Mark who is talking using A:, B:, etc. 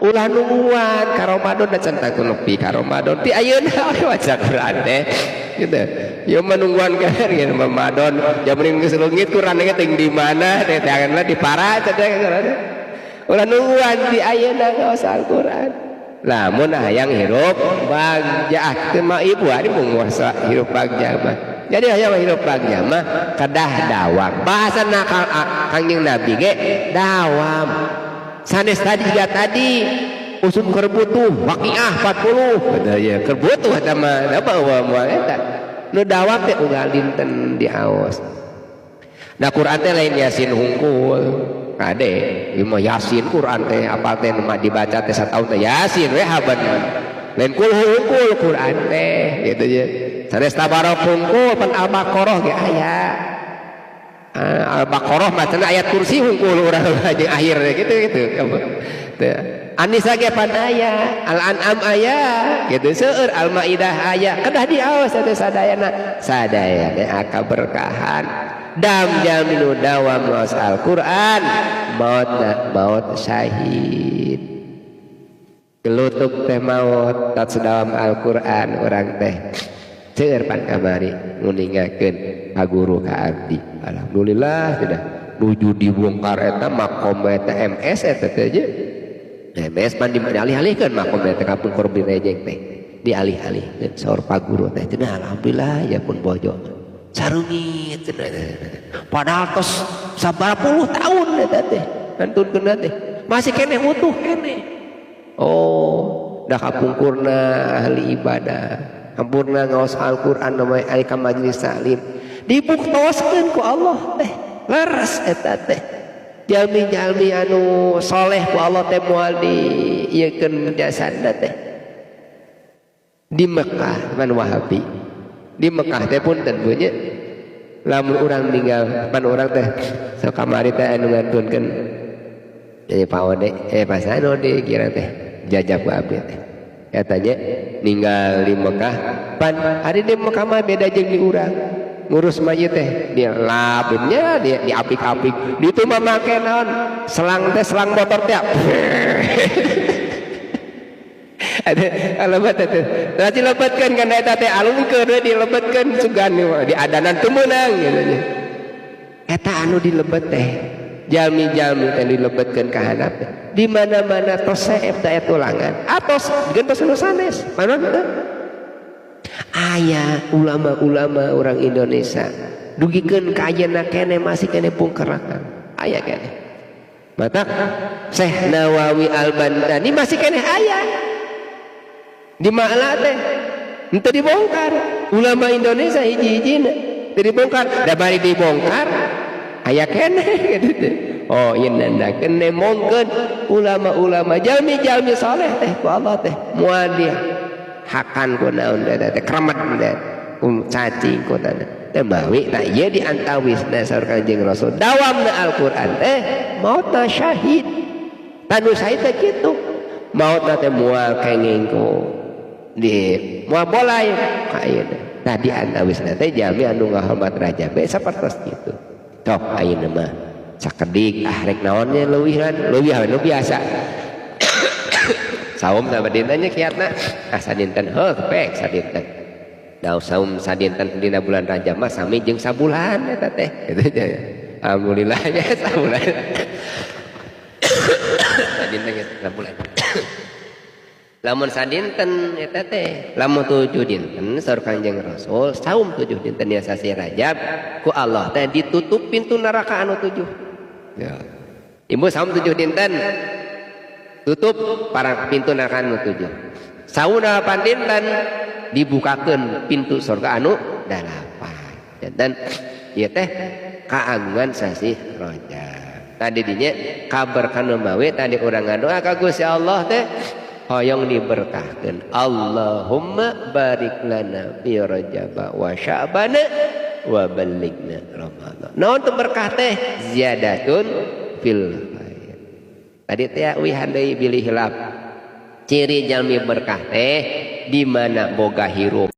A: Ulah nungguan ka Ramadan da can tangtu nepi ka Ramadan. Ti ayeuna we maca Quran teh. Gitu. Ieu mah nungguan kan gitu Ramadan. Jaman geus leungit Quran teh ting di mana teh teanganna di para teh Quran. Ulah nungguan ti ayeuna ngaos Al-Quran. Lamun hayang hirup bagja ah teu mah ibu ari mung hirup bagja mah. Jadi hayang hirup bagja mah kedah dawam. Bahasa nakal Kangjeng Nabi ge dawam. Sanes tadi juga tadi usum kerbutuh waqiah 40 gitu ya kerbutuh eta mah apa moal eta nu dawam teh unggal dinten diaos. Nah Quran teh lain Yasin hungkul kade ieu mah Yasin Quran teh apal teh mah dibaca teh sataun teh Yasin we haban lain kul hungkul Quran teh gitu ya. Sanes tabarok hungkul pan Al-Baqarah ge aya. Al-Baqarah mah cenah ayat kursi hungkul urang jeung akhir gitu gitu. An-Nisa ge pan aya, Al-An'am aya, gitu seueur Al-Maidah aya, kedah diaos teh sadayana. Sadayana akaberkahan. Dam jalmi nu dawam maos Al-Qur'an, maotna maot syahid. Gelutuk teh maot tos dawam Al-Qur'an urang teh. Seueur pan kamari nguningakeun ka guru ka abdi. Alhamdulillah tidak nuju dibongkar eta makom eta MS eta teh je. MS pan dialih-alihkeun makom eta kapungkur birejeng teh. Dialih-alihkeun saur pak guru teh cenah alhamdulillah ya pun bojo. Sarungit cenah. Padahal tos sabaraha puluh tahun eta teh. Kantunkeun teh. Masih keneh utuh keneh. Oh, dah kapungkurna ahli ibadah. Hampurna ngaos Al-Qur'an namanya ari ka majelis taklim. Dibuktoskeun ku Allah teh. Leres eta teh. Jalmi-jalmi anu soleh ku Allah teh moal diieukeun jasadna teh. Di Mekah man Wahabi. Di Mekah teh punten bu nya. Lamun urang ninggal pan urang teh sok kamari teh anu ngantunkeun jadi Pak Ode, Pak Sanode kira teh jajab ku abdi teh. Katanya ninggal di Mekah pan hari di Mekah mah beda jeung di urang ngurus mayit teh dia labnya dia diapik-apik di itu mah make naon selang teh selang motor teh ada lebet teh tah dilebetkeun kana eta teh alungkeun we dilebetkeun sugan di adanan teu meunang gitu nya eta anu dilebet teh jalmi-jalmi teh dilebetkeun ka handap teh di mana-mana tos seep teh tulangan atos gentos nu sanes mana teu aya ulama-ulama orang Indonesia dugikeun ka ayeuna keneh masih keneh pungkerakan aya keneh matak Syekh Nawawi Al-Bantani masih keneh aya di Ma'la teh henteu dibongkar ulama Indonesia hiji-hijina teu dibongkar da bari dibongkar aya keneh gitu teh. Oh ieu nandakeun nemongkeun ulama-ulama jalmi-jalmi saleh teh ku Allah teh moal di hakan ku naon teh teh kremet teh cacing ku teh teh mawi tah ieu di antawisna saur Kanjeng Rasul dawamna Al-Qur'an teh mautna syahid tanu syahid teh kitu mautna teh moal kenging ku di moal bolay ka ayeuna tah di antawisna teh jalmi anu ngahormat raja be sapertos kitu tok ayeuna mah sakedik ah rek naonnya leuwihan leuwih nu biasa saum sama dintennya kiatna ah sadinten heuh pek sadinten da saum sadinten dina bulan Rajab mah sami jeung sabulan eta teh gitu nya alhamdulillah nya sabulan sadinten geus sabulan lamun sadinten eta teh lamun 7 dinten saur Kangjeng Rasul saum 7 dinten nya sasi Rajab ku Allah teh ditutup pintu neraka anu 7 ya. Ibu saum 7 dinten tutup para pintu neraka anu 7 saum 8 dinten dibukakeun pintu surga anu 8 dan ieu teh kaangguan sasih Rajab tadi dinya kabar kanu mawe tadi urang ngadoa ka Gusti Allah teh hoyong diberkahkeun Allahumma barik lana fi Rajab wa Sya'bana wa ballighna Ramadan. Naon teu berkah teh ziyadatun fil khair. Tadi teh wihan deui bilih hilap. Ciri jalmi berkah teh di mana boga hirup